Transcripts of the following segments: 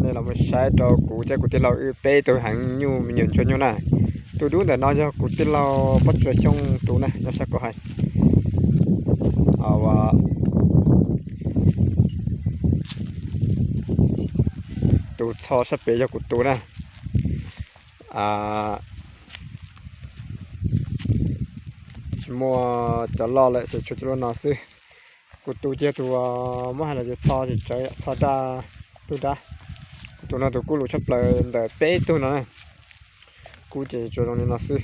Nej los mus saib rau kuv thiab kuv tij laug wb peb tug heev nyuj me nyuam ntsuag nyuj na. Tus dub ntawm no yog kuv tij laug Pob Tsuas Xyooj tus na, nyob sab ko hais. Tus txho sab pem yog kuv tus na. Tsis muaj cov loj lawm ces tshuav cov loj no xwb. Kuv tus ces tus muab hais los ces txho tsis tsawg, txho daj, tug dab. Kuv tus no tus kub lus tshaj plaws ntawm peb tug no na. Kub ces tsuas zoo li no xwb.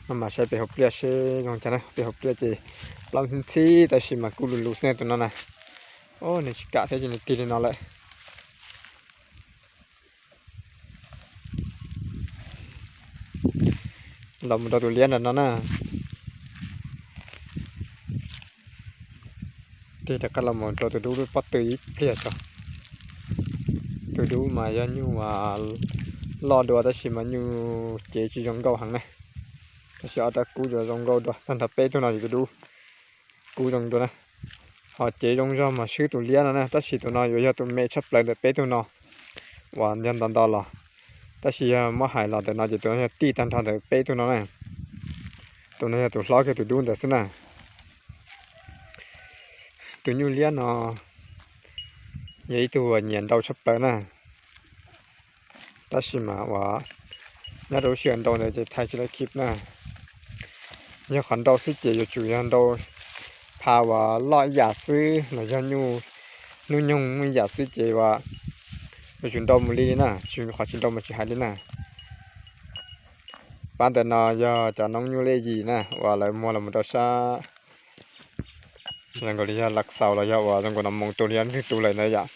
No mas saib pem hauv pliaj seb zoo cas na, pem hauv pliaj ces plaub ntxhib tab sis mas kub lus lus xwb tus no na. Nws tsis kam thiab ces nws tig li no lawm. Los mus rau tus liab ntawm no na. Tig rov qab los mus rau tus dub lub pob tw ib pliag tso. Tus dub mas yog nyuj loj dua tab sis mas nyuj cev tsis zoo nkauj heev na. Tab sis ob rab kub yuav zoo nkauj dua, tag nrho peb tug no ces tus dub kub zoo dua na. Ho cev zoo zog mas swb tus liab no na, tab sis tus no yuav yog tus me tshaj plaws ntawm peb tug no uas yog nto nto los. Tab sis yog muab hais los ntawm no ces tus no yog tij tag nrho ntawm peb tug no na. Tus no yog tus hlob kiag tus dub ntawd xwb na. Tus nyuj liab no yog ib tug uas nyiam nrau tshaj plaws na. Tab sis mas uas nyob rau lub sij hawm nrau ntawd ces thaij tsis tau clip na. Yog qhov nrau xwb ces yuav tsum yog nrau pha uas loj ib yam xwb los yog nyuj hnub nyoog muaj ib yam xwb ces uas yuav tsum nrau mus li na, tsis qhov tsis nrau mas tsis hais li na. Pab ntawm no yog cov noob nyuj lej yim na uas lawv muag los rau sab zoo nkaus li yog Lav Xaus los yog uas zoo nkaus no mus tus li yog nrwg tus lawm ntawd yom.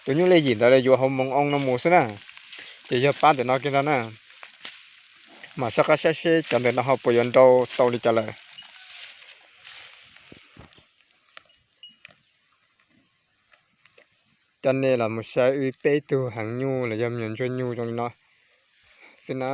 Tus nyuj lej yim ntawd yuav hauv moos oo no mus xwb na. Ces yog pab ntawm no kiag ntag na. Mam soj qab saib seb cov ntawm no ho puas yuav nrau tau li cas lawm. Coj nej los mus saib wb peb tug heev nyuj los yog me nyuam ntsuag nyuj zoo li no xwb na.